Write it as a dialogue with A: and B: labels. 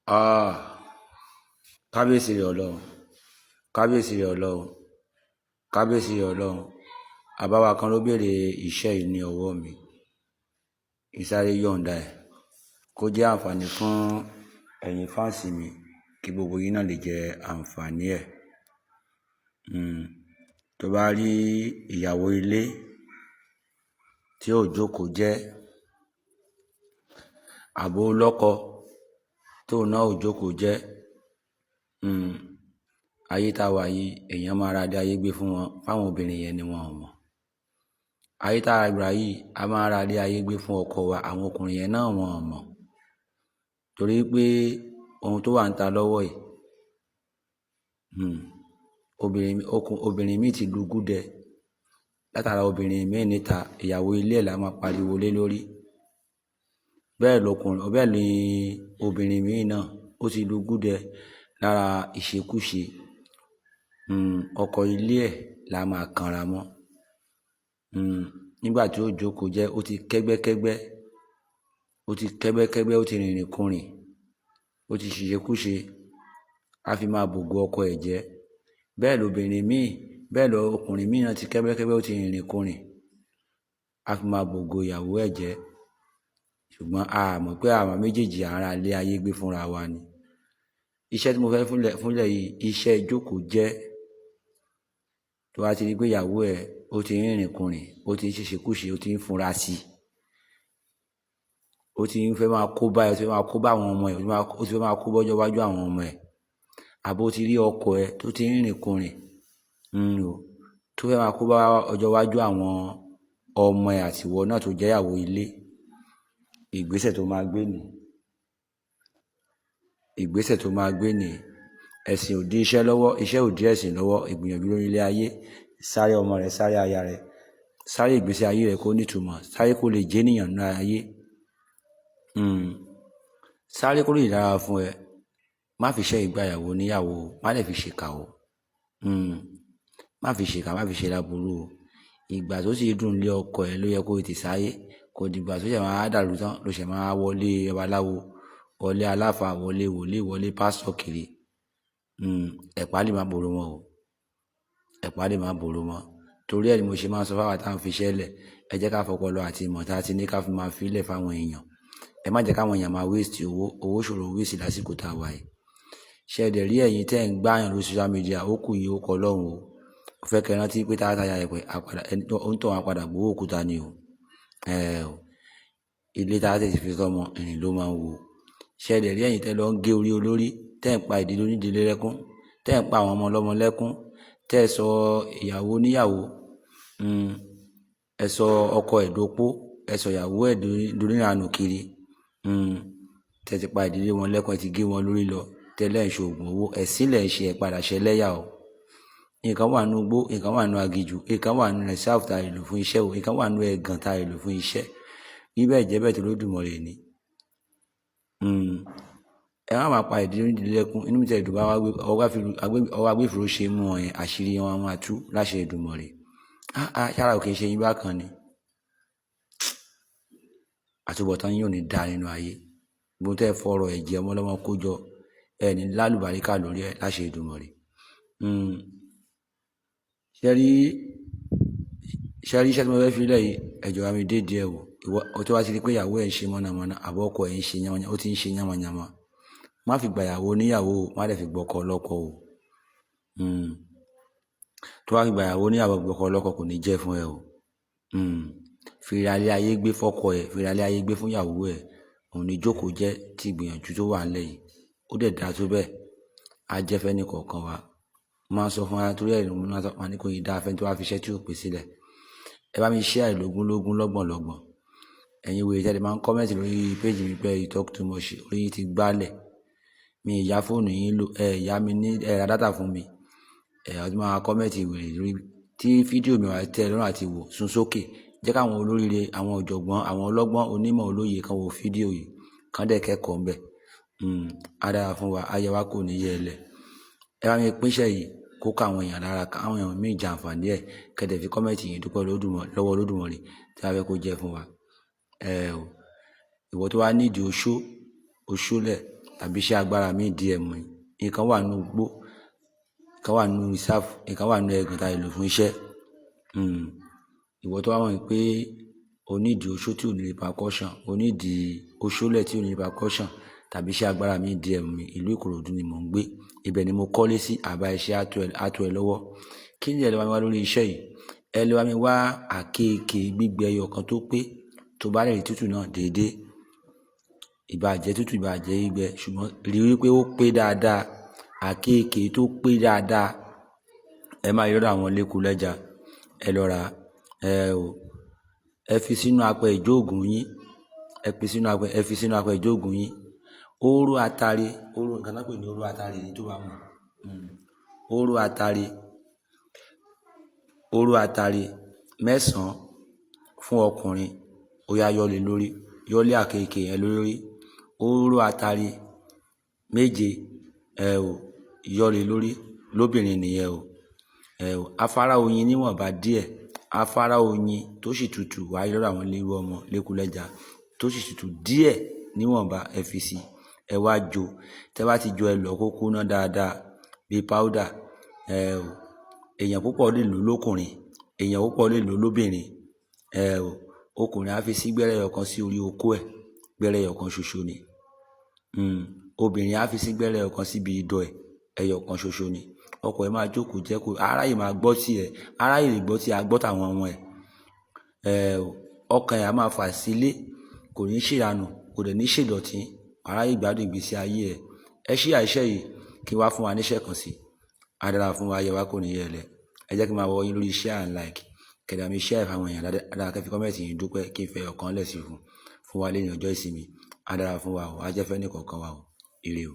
A: Ah, kábíyèsí rẹ̀ Ọlọ́run, kábíyèsí rẹ̀ Ọlọ́run, kábíyèsí rẹ̀ Ọlọ́run. Àbáwá kan ló béèrè iṣẹ́ yìí ní ọwọ́ mi. Kí n sáré yọ̀ǹda ẹ̀ kó jẹ́ àǹfààní fún ẹ̀yin fans mi kí gbogbo yín náà lè jẹ àǹfààní ẹ̀. Tó bá rí ìyàwó ilé tí ò jókòó jẹ́, àbó lọ́kọ tóun náà ò jókòó jẹ́, ayé tá wà yìí, èèyàn máa ra ilé ayé gbé fún wọn, fáwọn obìnrin yẹn ni wọ́n ò mọ̀. Ayé tá wà yìí, a máa ra ilé ayé gbé fún ọkọ wa, àwọn ọkùnrin yẹn náà wọ́n ò mọ̀. Torí pé ohun tó wà níta lọ́wọ́ yìí, obìnrin, obìnrin míì ti lu gúdẹ látara obìnrin míì níta, ìyàwó ilé ẹ̀ la máa pariwo lé lórí. Bẹ́ẹ̀ lọkùnrin, bẹ́ẹ̀ ni obìnrin míì náà ó ti lu gúdẹ lára ìṣekúṣe. Ọkọ ilé ẹ̀ la máa kanra mọ́. Nígbà tí ó jókòó jẹ́, ó ti kẹ́gbẹ́kẹ́gbẹ́, ó ti kẹ́gbẹ́kẹ́gbẹ́, ó ti rìnrìnkurìn, ó ti ṣìṣekúṣe, a fi máa bògo ọkọ ẹ̀ jẹ́. Bẹ́ẹ̀ lobìnrin míì, bẹ́ẹ̀ lọ ọkùnrin míì náà ti kẹ́gbẹ́kẹ́gbẹ́, ó ti rìnrìnkurìn, a fi máa bògo ìyàwó ẹ̀ jẹ́. Ṣùgbọ́n a mọ̀ pé àwa méjèèjì à ń ra ilé ayé gbé fúnra wa ni. Iṣẹ́ tí mo fẹ́ fúnlẹ̀ yìí, iṣẹ́ ìjókòó jẹ́. Tó bá ti rí pé ìyàwó ẹ ó ti ń rìnrìnkurìn, ó ti ń ṣìṣekúṣe, ó ti ń funra sí i, ó ti ń fẹ́ máa kó bá ẹ, ó ti fẹ́ máa kó bá àwọn ọmọ ẹ, ó ti fẹ́ máa kó bọ́jọ́ wájú àwọn ọmọ ẹ. Àbó ti rí ọkọ ẹ tó ti ń rìnrìnkurìn, o, tó fẹ́ máa kó bá ọjọ́ iwájú àwọn ọmọ ẹ àti ìwọ náà tó jẹ́ ìyàwó ilé. Ìgbésẹ̀ tó máa gbé ni. Ìgbésẹ̀ tó máa gbé ni. Ẹ̀sìn ò dí iṣẹ́ lọ́wọ́, iṣẹ́ ò dí ẹ̀sìn lọ́wọ́. Ìgbìyànjú lórí ilé ayé. Sáré ọmọ rẹ, sáré aya rẹ, sáré ìgbésí ayé rẹ kó ní ìtumọ̀, sáré kó lè jẹ́ ènìyàn nínú ayé. Sáré kó lè dára fún ẹ. Má fi iṣẹ́ ìgbà ìyàwó níyàwó, má lè fi ṣe ìkà o. Má fi ṣe ìkà, má fi ṣe láburú o. Ìgbà tó sì dùn lé ọkọ ẹ ló yẹ kó tètè sáyé. Kò di ìgbà tó ṣẹ̀ máa dàrú tán ló ṣẹ̀ máa wọlé babaláwo, wọlé aláfá, wọlé wòlíì, wọlé pásítọ̀ kiri. Ẹ̀pà lè máa bòrò mọ́ o. Ẹ̀pà lè máa bòrò mọ́. Torí ẹ ni mo ṣe máa ń sọ fún àwa tí à ń fi iṣẹ́ lẹ̀. Ẹ jẹ́ ká fọpọlọ àti ìmọ̀ tí a ti ní ká fi máa fi lẹ̀ fún àwọn èèyàn. Ẹ má jẹ́ káwọn èèyàn máa waste owó. Owó ṣòro waste lásìkò tá a wà yìí. Ṣé ẹ dẹ̀ rí ẹ̀yin tí ẹ̀ ń gbáyàn lórí social media, ó kù yín, ó kọ Ọlọ́run o. Mo fẹ́ kí ẹ rántí pé táyà táyà ẹ̀pẹ̀, àpàdà, ẹni tó ń tọ̀ wá padà gbowó òkúta ni o. Ẹ̀ o. Ilé táa tètè fi sọ́mọ, ìrìn ló máa ń wo. Ṣé ẹ dẹ̀ rí ẹ̀yin tí ẹ lọ ń gé orí olórí, tí ẹ̀ ń pa ìdílé onídìlé lẹ́kún, tí ẹ̀ ń pa àwọn ọmọ ọlọ́mọ lẹ́kún, tí ẹ sọ ìyàwó oníyàwó, ẹ sọ ọkọ ẹ̀ dópó, ẹ sọ ìyàwó ẹ̀ doníranù kiri, tí ẹ ti pa ìdílé wọn lẹ́kún, ẹ ti gé wọn lórí lọ, tẹ́ lẹ́ ń ṣe òògùn owó, ẹ̀sín lẹ̀ ń ṣe, ẹ padà ṣẹlẹ́yà o. Nǹkan wà nínú igbó, nǹkan wà nínú aginjù, nǹkan wà nínú reserve tá a lè lò fún iṣẹ́ o, nǹkan wà nínú ẹ̀gàn tá a lè lò fún iṣẹ́. Bí bẹ́ẹ̀ jẹ́ bẹ́ẹ̀ tó Olódùmarè ni. Ẹ má máa pa ìdílé onídìlé lẹ́kún. Inú mi ti ẹ̀ dùn bá wá gbé, ọwọ́ agbófinró ṣe mú wọn yẹn, àṣírí wọn máa tú láṣẹ Èdùmàrè. Ah ah, ṣára ò kí ń ṣe yín bákan ni. Àtúbọ̀tán yín ò ní dá nínú ayé. Gbogbo tí ẹ fọ̀rọ̀ ẹ̀jẹ̀ ọmọ ọlọ́mọ kó jọ, ẹ ní lálùbáríkà lórí ẹ láṣẹ Èdùmàrè. Ṣé rí, ṣé rí iṣẹ́ tí mo fẹ́ fi lẹ̀ yìí, ẹ jọ̀ọ́ bá mi dé díẹ̀ wò. Ìwọ tó bá ti rí pé ìyàwó ẹ ń ṣe mọ̀nàmọ́ná àbí ọkọ ẹ ń ṣe yánmọ́yánmọ́, ó ti ń ṣe yánmọ́yánmọ́. Má fi gba ìyàwó oníyàwó o, má dẹ̀ fi gbọ́kọ lọ́kọ o. Tó bá fi gba ìyàwó oníyàwó gbọ́kọ lọ́kọ kò ní jẹ́ fún ẹ o. Fi ra ilé ayé gbé fọ́kọ ẹ, fi ra ilé ayé gbé fún ìyàwó ẹ. Òun ni jókòó jẹ́ tí ìgbìyànjú tó wà nílẹ̀ yìí. Ó dẹ̀ dáa tó bẹ́ẹ̀. A jẹ́ fẹ́ ní kọ̀ọ̀kan wa. Mo máa ń sọ fún wa torí ẹ ni mo máa ń sọ fún wa ní kò ní dáa fẹ́ tí wàá fi iṣẹ́ tí ò pé sílẹ̀. Ẹ bá mi share lógún lógún lọ́gbọ̀n lọ́gbọ̀n. Ẹ̀yin wèrè tí ẹ lè máa ń comment lórí page mi pé you talk too much, orí yín ti gbálẹ̀. Mi ì yá fóònù yín lò, ẹ yá mi ní, ẹ ra data fún mi. Ẹ ọdún máa comment wèrè lórí tí fídíò mi wá tẹ́ ẹ lọ́rùn àti wò, sun sókè. Jẹ́ káwọn olóríire, àwọn ọ̀jọ̀gbọ́n, àwọn ọlọ́gbọ́n, onímọ̀ olóye kan wo fídíò yìí, kán dẹ̀ kẹ́kọ̀ọ́ ńbẹ̀. Á dára fún wa, ayé wa kò ní yẹ lẹ̀. Ẹ bá mi pín iṣẹ́ yìí kó ká àwọn èèyàn lára, káwọn èèyàn míì jẹ àǹfààní ẹ̀. Kẹ́ dẹ̀ fi comment yín dúpẹ́ lọ́wọ́ Olódùmarè tí a fẹ́ kó jẹ́ fún wa. Ẹ o. Ìwọ tó wá need oṣó, oṣólẹ̀, tàbí iṣẹ́ agbára míì DM mi. Nǹkan wà nínú igbó, nǹkan wà nínú reserve, nǹkan wà nínú ẹ̀gàn tá a lè lò fún iṣẹ́. Ìwọ tó bá mọ̀ pé o need oṣó tí ò ní repercussion, o need oṣólẹ̀ tí ò ní repercussion tàbí iṣẹ́ agbára míì DM mi. Ìlú Ìkòròdú ni mò ń gbé. Ibẹ̀ ni mo kọ́lé sí. Àbá iṣẹ́ á tó ẹ lọ́wọ́. Kí ni ẹ lè bá mi wá lórí iṣẹ́ yìí? Ẹ lè bá mi wá àkéékèé gbígbẹ ẹyọ kan tó pé, tó bá lè rí tútù náà déédéé. Ìbá jẹ́ tútù, ìbá jẹ́ gbígbẹ, ṣùgbọ́n rí wí pé ó pé dáadáa. Àkéékèé tó pé dáadáa. Ẹ máa rí lọ́dọ̀ àwọn lékulẹ́ja. Ẹ lọ rà á. Ẹ ò, ẹ fi sínú apẹ ìjóògùn yín. Ẹ fi sínú apẹ, ẹ fi sínú apẹ ìjóògùn yín. Hóró atare, hóró, nǹkan tí wọ́n pè ní hóró atare ni tó bá mọ̀. Hóró atare, hóró atare mẹ́sàn-án fún ọkùnrin. Ó yá, yọ́ lé lórí, yọ́ lé àkéékèé yẹn lórí. Hóró atare méje, ẹ ò, yọ́ lé lórí. Lóbìnrin nìyẹn o. Ẹ ò, afárá oyin níwọ̀nba díẹ̀. Afárá oyin tó sì tutù wá rí lọ́dọ̀ àwọn eléwé ọmọ lékulẹ́ja tó sì tutù díẹ̀ níwọ̀nba, ẹ fi sí. Ẹ wá jó. Tẹ bá ti jó, ẹ lọ kó kúná dáadáa bí powder. Ẹ ò, èèyàn púpọ̀ lè lò lókùnrin, èèyàn púpọ̀ lè lò lóbìnrin. Ẹ ò, ọkùnrin á fi sí gbẹ́rẹ́ ẹyọ kan sí orí okó ẹ̀, gbẹ́rẹ́ ẹyọ kan ṣoṣo ni. Obìnrin á fi sí gbẹ́rẹ́ ẹyọ kan síbi ìdọ̀ ẹ̀, ẹyọ kan ṣoṣo ni. Ọkọ ẹ máa jókòó jẹ́ kó aráyè máa gbọ́ tí ẹ, aráyè lè gbọ́ tí a gbọ́ tàwọn ọmọ ẹ̀. Ẹ ò, ọkàn ẹ̀ á máa fà sílé, kò ní ṣèrànù, kò dẹ̀ ní ṣèdọ̀tí. Aráyè gbádùn ìgbésí ayé ẹ̀. Ẹ ṣí àìṣẹ́ yìí kí wá fún wa níṣẹ́ kan sí. Á dára fún wa, ayé wa kò ní yẹlẹ̀. Ẹ jẹ́ kí n máa wọ yín lórí share and like. Kẹ̀dà mi share fún àwọn èèyàn dáadáa, kẹ́ fi comment yín dúpẹ́ kí n fẹ́ ọ̀kan lẹ̀ sí fún wa lẹ́yìn ọjọ́ ìsinmi. Á dára fún wa o, á jẹ́ fẹ́ ní kọ̀ọ̀kan wa o. Ire o.